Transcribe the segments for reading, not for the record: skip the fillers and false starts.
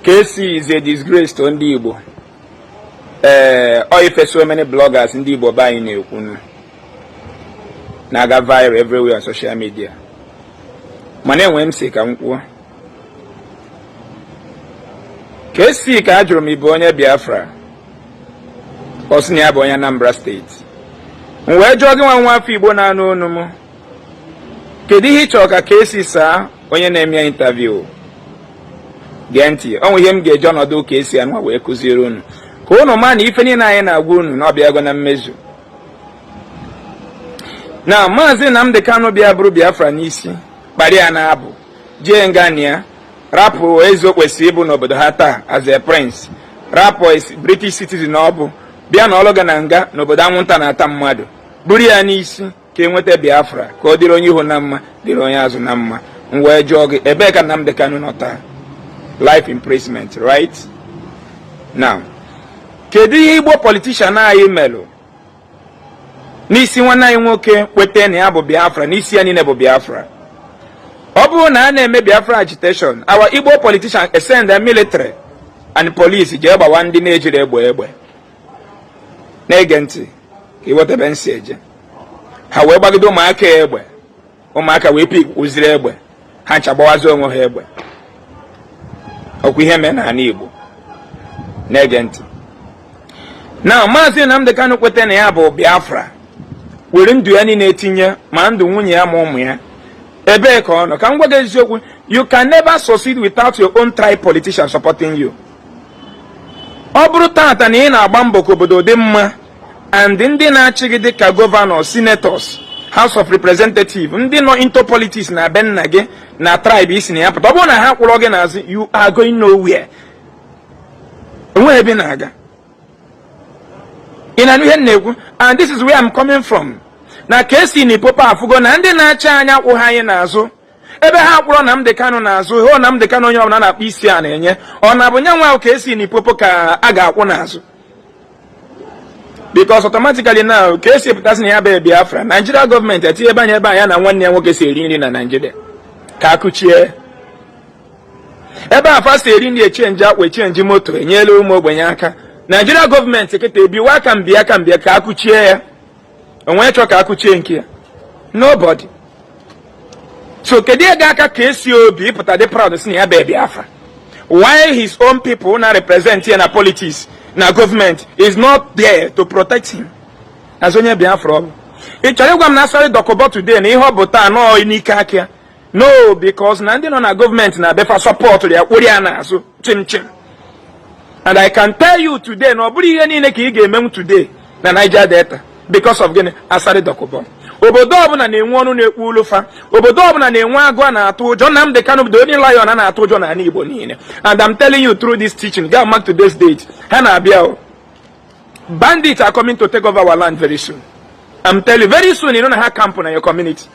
KC is a disgrace to ndị Igbo. Ee, ọ ife so many bloggers ndị Igbo be anyị na-ekwu na-aga viral everywhere on social media, mana enwe m si ka m kwuo. KC ka a jụrụ m, ịbụ onye Biafra? Ọ sị na ya bụ onye Anambra Steeti. M wee jụọ gị, nwa nwa afọ Igbo na-anụ onu m, kedu ihe ị chọrọ ka KC saa onye na-eme ya interview? Gee ntị, ọ nwe ihe m ga-eji ọnọdụ KC anụwa wee kụziere unu, ka unu maa na ife niile anyị na-agwa unu na ọ bịago na mmezu. Na Maazị Nnamdi Kanu bịa bụrụ Biafra n'isi, kparịa ya na-abụ jee ngania, rapụ eze o kwesịrị ịbụ n'obodo ha taa as a prince, rapụ British citizen ọ bụ, bịa na ọlụ ga na nga n'obodo anwụnta na-ata mmadụ, buru ya n'isi ka e nweta Biafra, ka ọ dịrị onye ihu na mma, dịrị onye azụ na mma. M wee jụọ gị, ebee ka Nnamdi Kanu nọ taa? Life imprisonment right now. Kedu ihe Igbo politician anyị melụ n'isi nwanne anyị nwoke kweta na ya bụ Biafra, n'isi ya niile bụ Biafra? Ọ bụrụ na a na-eme Biafra agitation, our Igbo politician send the military and police jee gbawa ndị na-ejiri egbe egbe. Na-ege ntị ka ịghọta ebe nsi eje. Ha wee gbagide ụmụaka egbe, ụmụaka wee pik ụziri egbe ha ncha gbawazi onwe ha egbe. Ọkwa ihe mee n'ala Igbo. Na-ege ntị na Maazị Nnamdi Kanu kweta na ya bụ Biafra, were ndụ ya niile etinye, ma ndụ nwunye ya ma ụmụ ya. Ebee ka ọ nọ? Ka m gwa gị eziokwu, you can never succeed without your own tribe politician supporting you. Ọ bụrụ tata na ị na-agba mbọ ka obodo dị mma, and ndị na-achị gị dịka governor, senators, House of Representative, ndị nọ into politics na be nna gị na tribe isi na ya pụta, ọ bụrụ na ha kwụrọ gị n'azụ, you are going nowhere. Enweghị ebe ị na-aga. Ị na-anụ ihe m na-ekwu? And this is where I'm coming from. Na ka esi na ipopo afụgo na ndị na-achị anya kwụ ha anyị n'azụ, ebe ha kwụrọ Nnamdi Kanu n'azụ, hụ Nnamdi Kanu onye ọbụla na-akpọ isi a na-enye, ọ na-abụ nye nwa ka esi na ipopo ka a ga-akwụ n'azụ, because automatically now ka esi pụtasị na ya bụ Biafra, Nigeria gọọmenti etinye ebe anya ebe anya na nwanne ya nwoke si eri nri na Nigeria, ka akụchie ebe afa si eri nri, echange akwa, echange moto, enyela ụmụ ogbenye aka. Nigeria gọọmenti kịta ebiwa aka mbịa aka mbịa ka akụchie ya. Onwe chọ ka akụchie nke ya? Nobody. So kedu ego aka ka esi obi ịpụta dị proud si na ya bụ Biafra, while his own people na represent ya na politics na government is not there to protect him as onye Biafra? Ọ bụ ị chọrọ ịgwa m na Asari Dokubo today na ihe ọ bụ taa nọọ n'ike aka ya? No, because na ndị nọ na gọọmenti na befa support ya, kwụrụ ya n'azụ chim chim. And I can tell you today na ọ bụrụ ihe niile ka ị ga-emenwu today na Niger Delta because of gịnị? Asari Dokubo. Obodo ọbụla na-enwe ọnụ na-ekwu olufa, obodo ọbụla na-enwe agụ a na-atụ ụjọ. Nnamdi Kanu bụ the only lion a na-atụ ụjọ n'ala Igbo niile. And I'm telling you through this teaching, go mark today's date, ha na-abịa o. Bandits are coming to take over our land very soon. I'm telling you, very soon you know na ha camp na your community,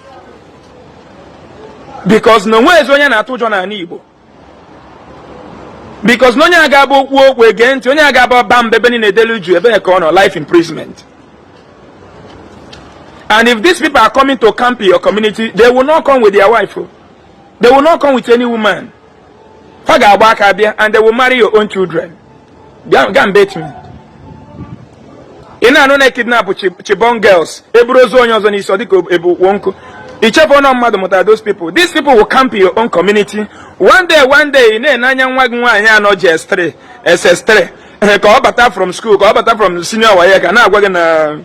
because na onwe ezi onye na-atụ ụjọ n'ala Igbo, because na onye a ga-abụ okwu okwu ege ntị, onye a ga-abụ ba mba ebe niile edelu ju, ebe ka ọ nọ? Life imprisonment. And if these people are coming to camp in your community, they will not come with their wife, oh. They will not come with any woman. Fa ga-agba aka bịa, and they will marry your own children. Go and bet me. Ị na-anụ na kidnap Chibok girls, eburu ozu onye ọzọ n'isi, ọ dịka ebu ukwu nkụ. Ichefu ọnụ mmadụ mụtara those people. These people will camp in your own community one day. One day ị na-ene anya nwa gị nwaanyị anọ JS3, SS3, ka ọ bata from school, ka ọ bata from senior WAEC, ka na-agwa gị na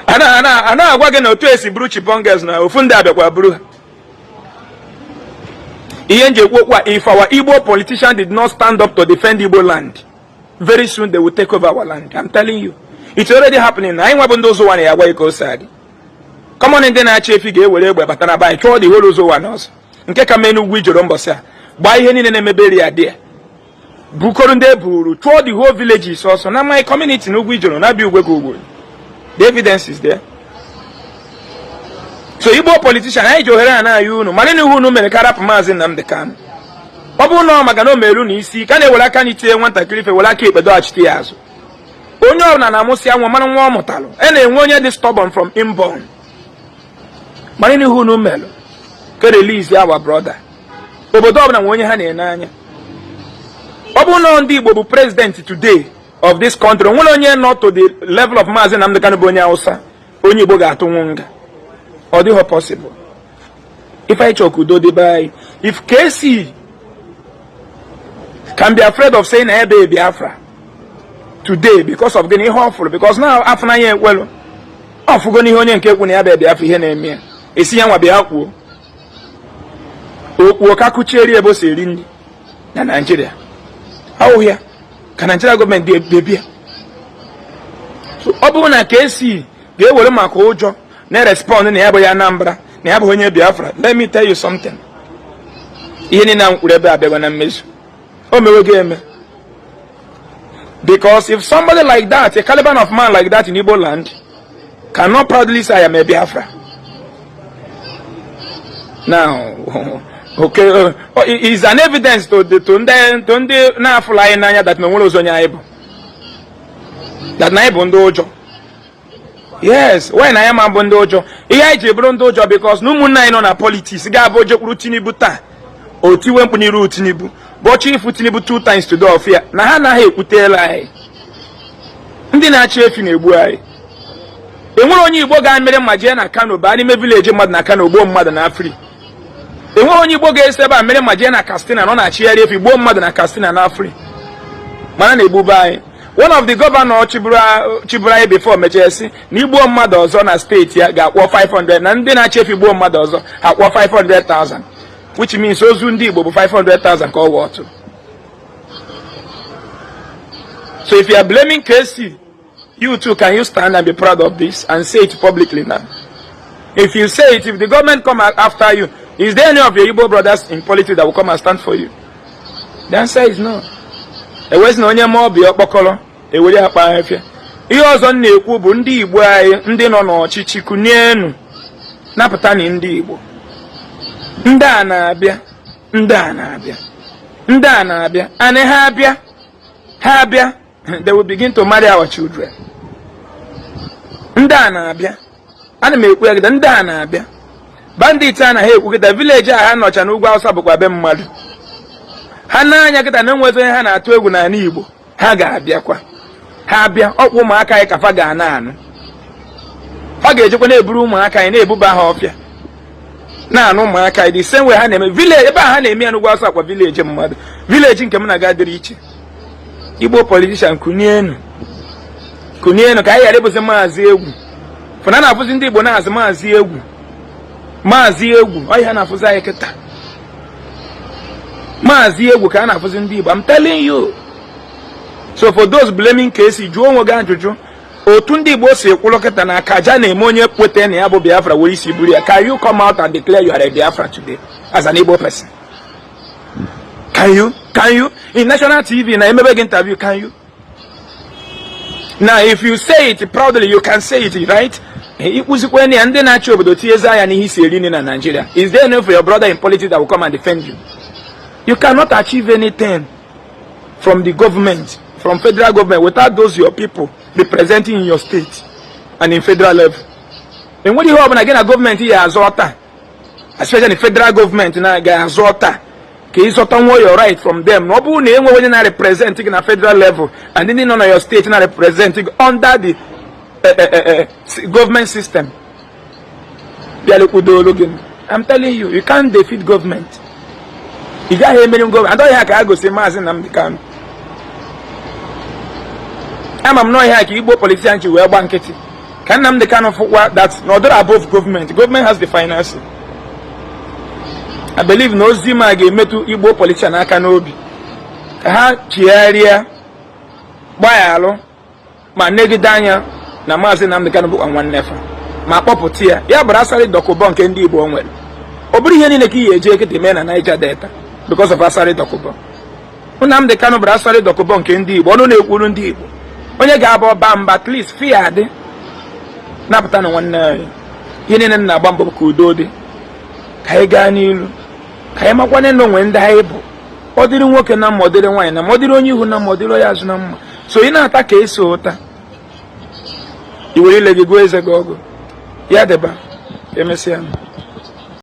a na-agwa gị na otu esi buru Chibok girls na ofu ndị abịakwa buru ha. Ihe nji ekwu okwu a, if our Igbo politician did not stand up to defend Igbo land, very soon they will take over our land. I'm telling you, it's already happening. Anyị nwa bụ ndị ụzọ ụwa na ya agwa gị ka o si adị. Common ndị na-achị efi ga-ewere egbe bata na be anyị, chụọ the whole ụzọ ụwa n'ọzọ. Nke ka mee n'ugwu ijoro mbọsị a, gbaa ihe niile na-emeberi ya dị ya, bukọrọ ndị e buru, chụọ the whole villages ọsọ na my community n'ugwu ijoro na-abịa ugwe ka ugwu. The evidence is there. So Igbo politician, anyị ji ohere a na-ayọ unu, mara na ihe unu mere ka rapụ Maazị Nnamdi Kanu, ọ bụrụ na ọ maka na o meru na isi ka na-ewere aka n'itinye nwatakịrị ife, were aka ekpe doghachite ya azụ. Onye ọbụla na-amụsị anwụ mara nwa ọ mụtalụ, e na-enwe onye dị stubborn from inborn. Mara na ihe unu melụ ka release our brother. Obodo ọbụla nwe onye ha na-ene anya. Ọ bụrụ na ndị Igbo bụ president today of this country, onwere onye nọ to the level of Maazị Nnamdi Kanu bụ onye Hausa, onye Igbo ga-atụnwu nga? Ọ dịghọ possible. Ife anyị chọrọ ka udo debe anyị. If KC can be afraid of saying na ebe Biafra today because of gịnị, ihe ọ fụrụ, because na afụnanya ekwelu ọ fụgo n'ihe onye nke kwu na ya bụ Biafra, ihe na-eme ya esi ya nwa bịa kwuo okwuo ka kụchieri ebe o si eri nri na Naijiria, ahụhụ ya ka Naijiria gọọmenti bebia. So ọ bụrụ na KC ga-ewere maka ụjọ na-respond na ya bụ ya Anambra, na ya bụ onye Biafra, let me tell you something: ihe niile m kwuru ebe a bịago na mmezu. O mewego eme, because if somebody like that, a caliber of man like that in Igbo land, cannot proudly say, "I am a Biafra," now, okay, is an evidence to ndị na-afụla anyị n'anya that na onwere ụzọ onye anyị bụ, that na anyị bụ ndị ụjọ. Yes, why na anyị ma bụ ndị ụjọ? Ihe anyị ji bụrụ ndị ụjọ, because na ụmụnne anyị nọ na politics ga-abụ ojekwuru Tinubu taa, o tiwe mkpu n'iru Tinubu, bọchị ifu Tinubu two times today of ya na ha anaghị ekwutela anyị. Ndị na-achị efi na-egbu anyị. Enwere onye Igbo ga-emere mma jee na Kano, baa n'ime village mmadụ na Kano, gbuo mmadụ na free? Enweghị onye Igbo ga-esi ebe a mere ma jee na Katsina nọ na-achịgharị efi, gbuo mmadụ na Katsina na free? Mana na-egbube anyị. One of the governor chịburu anyị before mechara sị na igbuo mmadụ ọzọ na steeti ya ga-akwụ 500, na ndị na-achị efi gbuo mmadụ ọzọ ha kwụọ 500,000, which means ozu ndị Igbo bụ 500,000 ka ọ wụ otu. So if you are blaming KC, you too, can you stand and be proud of this and say it publicly now? If you say it, if the government come after you, is there any of your Igbo brothers in politics that will come and stand for you? The answer is no. Ewezi na onye ma ọbịa ọkpọkọrọ ewere akpa afịa. Ihe ọzọ m na-ekwu bụ, ndị Igbo anyị ndị nọ n'ọchịchị, kunienu, napụta na ndị Igbo. Ndị a na-abịa, ndị a na-abịa, ndị a na-abịa, and ha abịa, ha abịa, they will begin to marry our children. Ndị a na-abịa, ana m ekwu ya gịda, ndị a na-abịa. Bandit a na ha ekwu kịta, village a ha nọcha n'ugwu Awụsa bụkwa be mmadụ. Ha n'anya kịta na enwezi onye ha na-atụ egwu n'ala Igbo, ha ga-abịakwa. Ha abịa, ọkwa ụmụaka anyị ka fa ga na anụ. Fa ga-ejekwa na-eburu ụmụaka anyị, na-ebuba ha ọfịa, na-anụ ụmụaka anyị, the same way ha na-eme village ebe a ha na-eme ya n'ugwu Awụsa, kwa village mmadụ. Village nke m na-aga dịrị iche. Igbo politician, kunienu, kunienu, ka anyị ghara ịbụzi maazị egwu fụna na-afụzi ndị Igbo na-azụ maazị egwu, maazị egwu. Ọ ihe na-afụzi anyị kịta, maazị egwu ka a na-afụzi ndị Igbo. I'm telling you. So for those blaming KC, jụọ onwe gị ajụjụ: otu ndị Igbo si kwụrụ kịta na akaja na-eme onye kweta na ya bụ Biafra were isi buru ya, can you come out and declare you are a Biafra today as an Igbo person? Can you? Can you, in national TV na emebe gị interview? Can you now? If you say it proudly, you can say it, right? Ịkpụzikwa ya, ndị na-achị obodo tinyezi anya n'ihe isi eri nri na Nigeria, is there any for your brother in politics that will come and defend you? You cannot achieve anything from the government, from federal government, without those your people representing in your state and in federal level. Enwere ihe ọbụla gị na gọọmenti ya azọ taa, especially federal gọọmenti na ga-azọ taa ka ịzọta nwa your right from them, na ọ bụrụ na enweghị onye na-represent gị na federal level and ndị nọ na your state na-represent gị under the government system bịalekwudo olu gị, I'm telling you, you can't defeat government. Ị gaghị emeri gọọmenti. Adọghị ha ka a gosi Maazị Nnamdi Kanu. Ama m n'ọhịa ka Igbo politician ji wee gba nkịtị ka Nnamdi Kanu fụkwa that na ọ dịrị above government. Government has the finance. I believe na ozi ma ga-emetụ Igbo politician aka n'obi ka ha chigharịa, gbaghalụ ma negide anya na Maazị Nnamdi Kanu bụkwa nwanne fa, ma kpọpụta ya. Ya bụrụ Asari Dokubo nke ndị Igbo nwere. Ọ bụrụ ihe niile ka ị ga-eji ekete mee na Niger Delta because of Asari Dokubo. Nnamdi Kanu bụrụ Asari Dokubo nke ndị Igbo, ọnụ na-ekwuru ndị Igbo, onye ga-abụ ọba mba, at least fear dị napụta na nwanne anyị. Ihe niile m na-agba mbọ bụ ka udo dị, ka anyị gaa n'ilu, ka anyị makwane na onwe ndị anyị bụ. Ọ dịrị nwoke na mma, ọ dịrị nwaanyị na mma, ọ dịrị onye ihu na mma, ọ dịrị onye azụ na mma. So ị na-ata ka eso ụta, i were ile gị gụọ eze gị ọgụ ya deba. Emesịa.